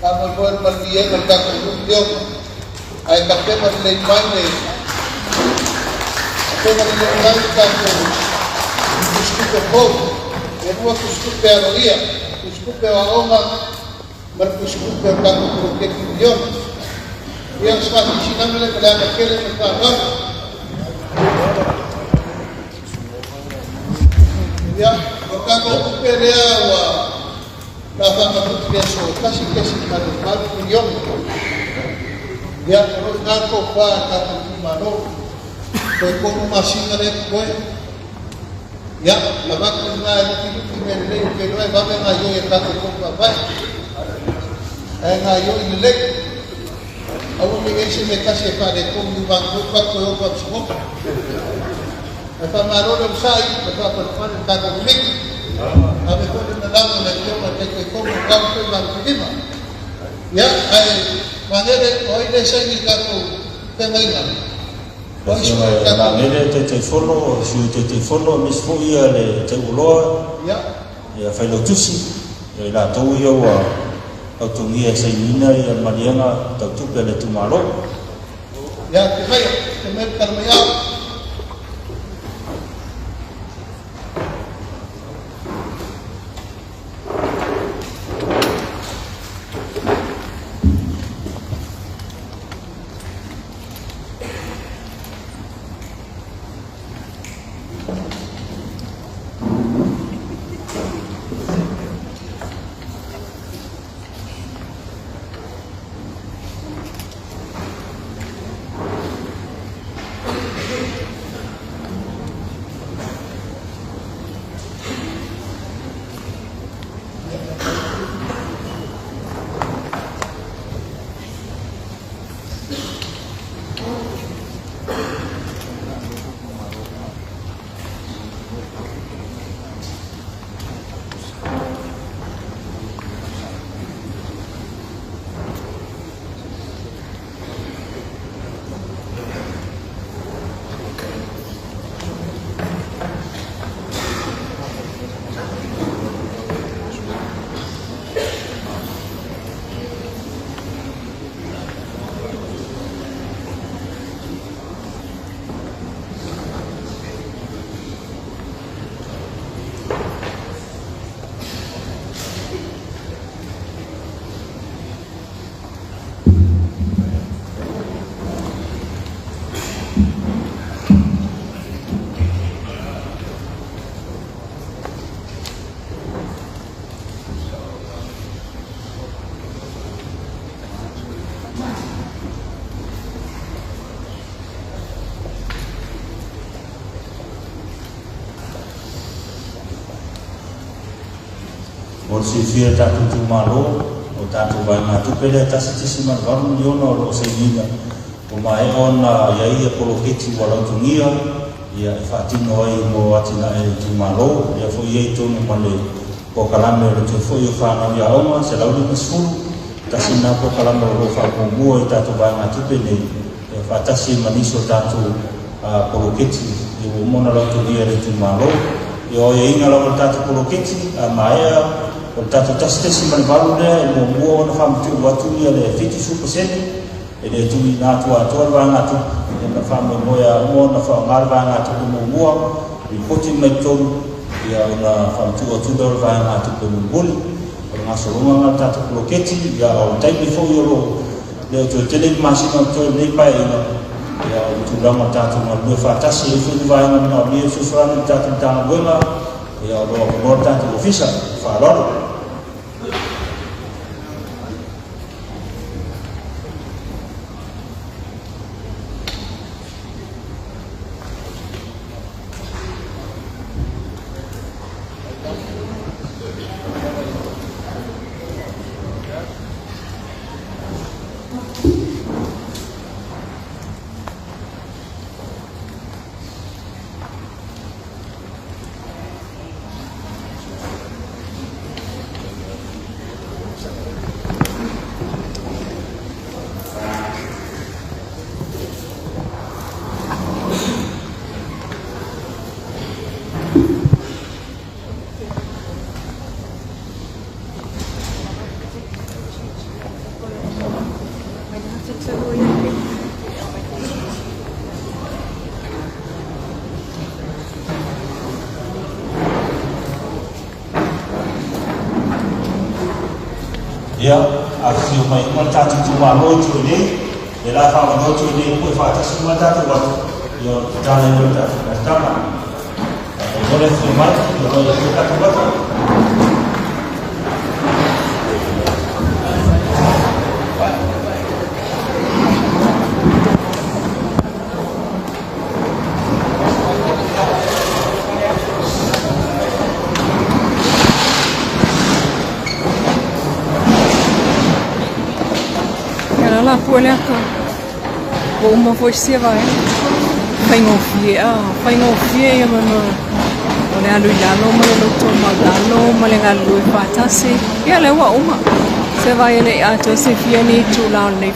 faamoemoe o le maliliega o le tatou nuu miliona. Ae tapena lelei mai le tapena lelei mai le tatou tusitupe fou, e lua tusitupe aloaia, tusitupe o aoga ma le tusitupe o le tatou poloketi miliona. Ia, o se faasilasilaga lea ma le ava tele ma le faaaloalo. Ia, o le tatou tupe lea ua la faamatuu i le aso 1.8 miliona. Ia, o lo o i ina le tofa a le tatou itumalo. Toe 3 masina lea totoe. Ia, avatu i ina e lufilufi mea lelei, ou te iloa e vave gaoioi e le tatou Fono Faavae. Ae gaoioi lelei. Aua ne i i ai se mea tasi e faaletonu i vanu foi tatou toe o i faamasinoga. Ae faamalo le onosai ma le faapalepale i le tatou Komiti. Ave foi le lalago i le Afioga i le Taitaifono o Tau foi ma Lima. Ia, ae Magele, o ai lea e saini i le tatou feagaiga? O ai sui o le tatou. Magele Taitaifono, Sui Taitaifono, aemaise foi ia le Taualoa, ia Failautusi, ia i latou ia ua lautogia e sainiina ia le maliega tautupe a le itumalo. Ia, te mai, te mai tala mai au. Mo le silafia e le tatou itumalo, o le tatou vaegatupe lea e $1.8 miliona o lo o sainiina, ua maea ona i ai ia poloketi ua lautogia ia e faatino ai mo atinae a le itumalo. Lea foi e i ai i totonu ma le polokalame o le toe foi o fanau i aoga, 150, tasi lena polokalame o lo o faamuamua i tatou vaegatupe nei, ia faatasi ai ma nisi o tatou poloketi ua uma ona lautogia e le itumalo. Ia o aiaiga lava o le tatou poloketi, a maea o le tatou 1.8 lea e muamua ona faamatuu atu ia le 70%, e le tuuina atu atoa le vaegatupe, ia ma faamoemoe a uma ona faaaoga le vaegatupe muamua, lipoti mai totonu, ia ona faamatuu atu lea o le vaegatupe mulimuli. O le gasologa lena o le tatou poloketi, ia o le taimi foi o lo o le o toe tele ni masina o totoe o lenei Paeaiga, ia o le tulaga o le tatou galulue faatasi, e i ai foi ni vaega manaomia e fesoasoani i le tatou Matagaluega, ia o lo o avanoa le tatou Ofisa. Faaaloalo. Ia, afifio mai uma le tatou itumalo i Tuanei, le la faaavanoa Tuanei uma e faatasi uma le tatou atu, ia o le tatalo ai o le tatou monotaga. Faafetai le afifio mai, ia o le tatou atu. Ia la la pua le ata. Ua uma foi sia vaega. Faigofie a, faigofie ia ma o le alu i lalo ma le loto maualalo ma le galulue faatasi. Ia lea ua uma. Se vai e le i atoa se fia ni itula o lenei.